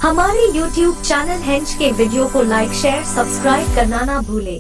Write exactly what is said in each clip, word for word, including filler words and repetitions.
हमारे YouTube channel हेंच के वीडियो को लाइक, शेयर, सब्सक्राइब करना ना भूले।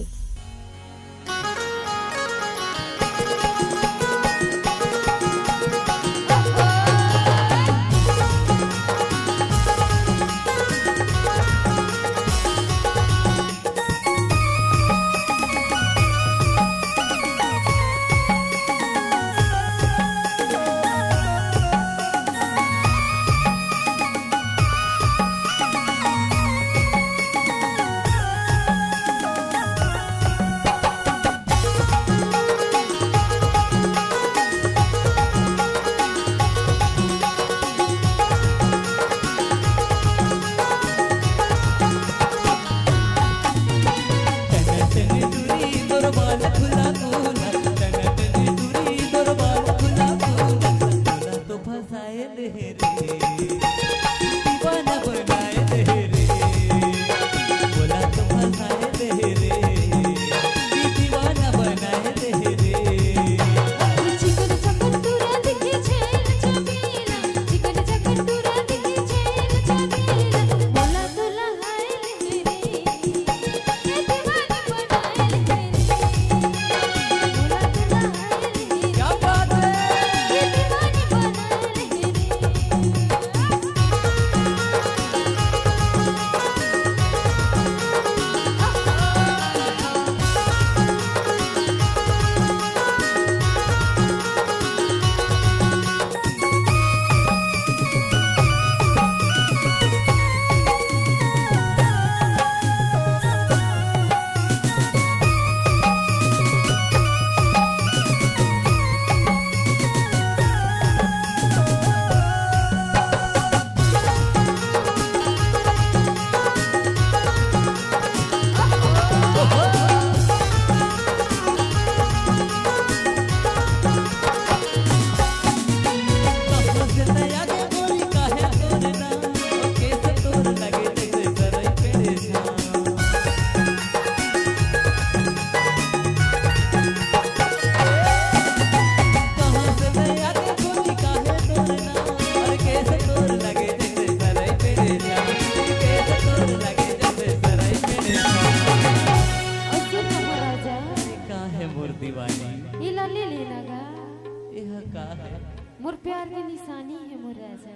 मोर प्यार के निशानी हे मोर राजा।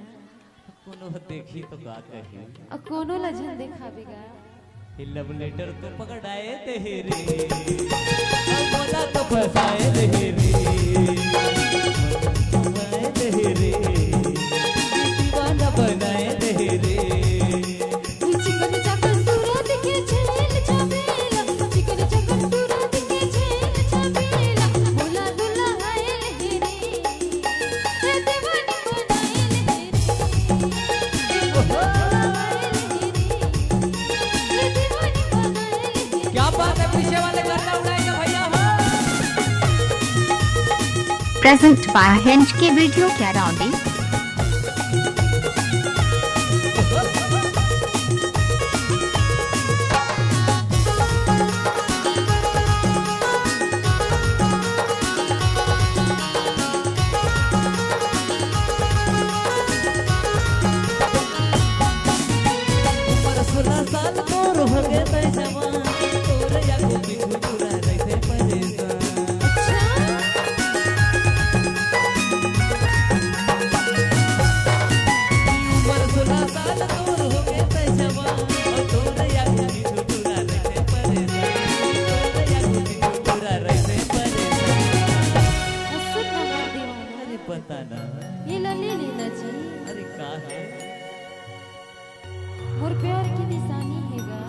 कोनो ह देखही तो का कही? अउ कोनो ला झन देखाबे गा। ये लव लेटर तो पकड़ाए दे हे रे, अब मोला तो फंसाए दे हे रे, फंसाए दे हे रे, दीवाना बनाए दे हे रे। चिकन चाकन तू रात के झेल छापेला, चिकन चाकन तू रात के झेल छापेला, मोला दुल्हा हाय ले रे। क्या बात है, पीछे वाले गर्दा उड़ाएंगे भैया हो। Present by H N K Video Karauli। अरे पता ना। ये ला ले लेना जी। अरे का है? मोर प्यार की निशानी हे गा।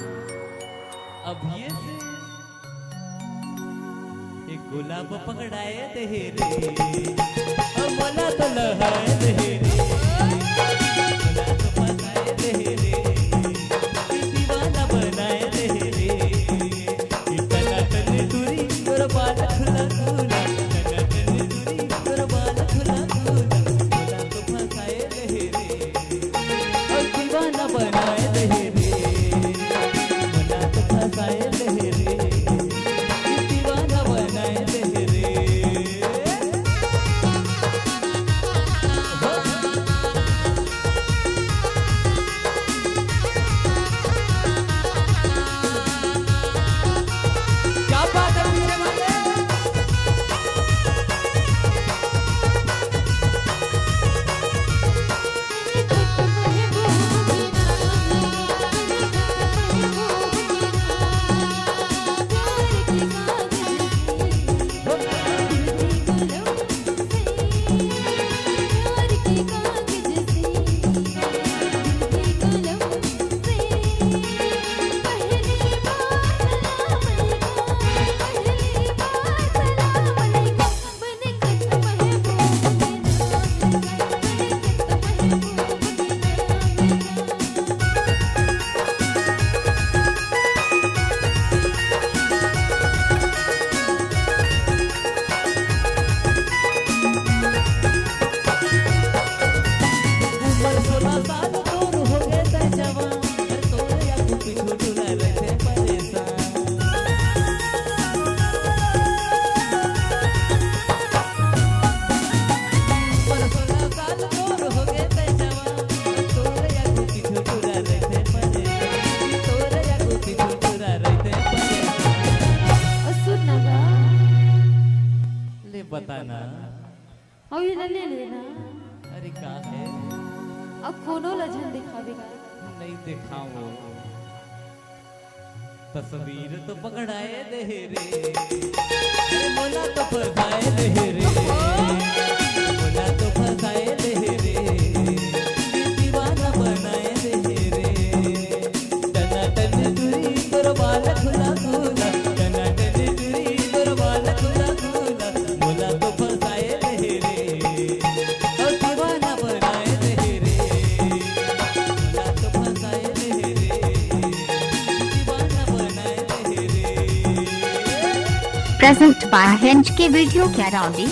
अब ये से एक गुलाब पकड़ाए दे रे, अब मोला तो लहाए दे रे, मोला तो फंसाए दे रे, दीवाना बनाए दे रे। ले लेना। अरे का है? अब कोनो ला झन दिखावे का। नहीं दिखाओ। तस्वीर तो पकड़ाए दे रे, अरे मोला तो फसाए दे रे, मोला तो फसाए दे रे, दीवाना बनाए दे रे। टना टन टुरी तोर बाल खुला खुला, टना टन टुरी तोर बाल खुला खुला, मोला तो फसाए दे रे। ओ दीवाना बनाए दे रे, मोला तो फसाए दे रे, दीवाना बनाए दे रे। Present by H K Video Karauli.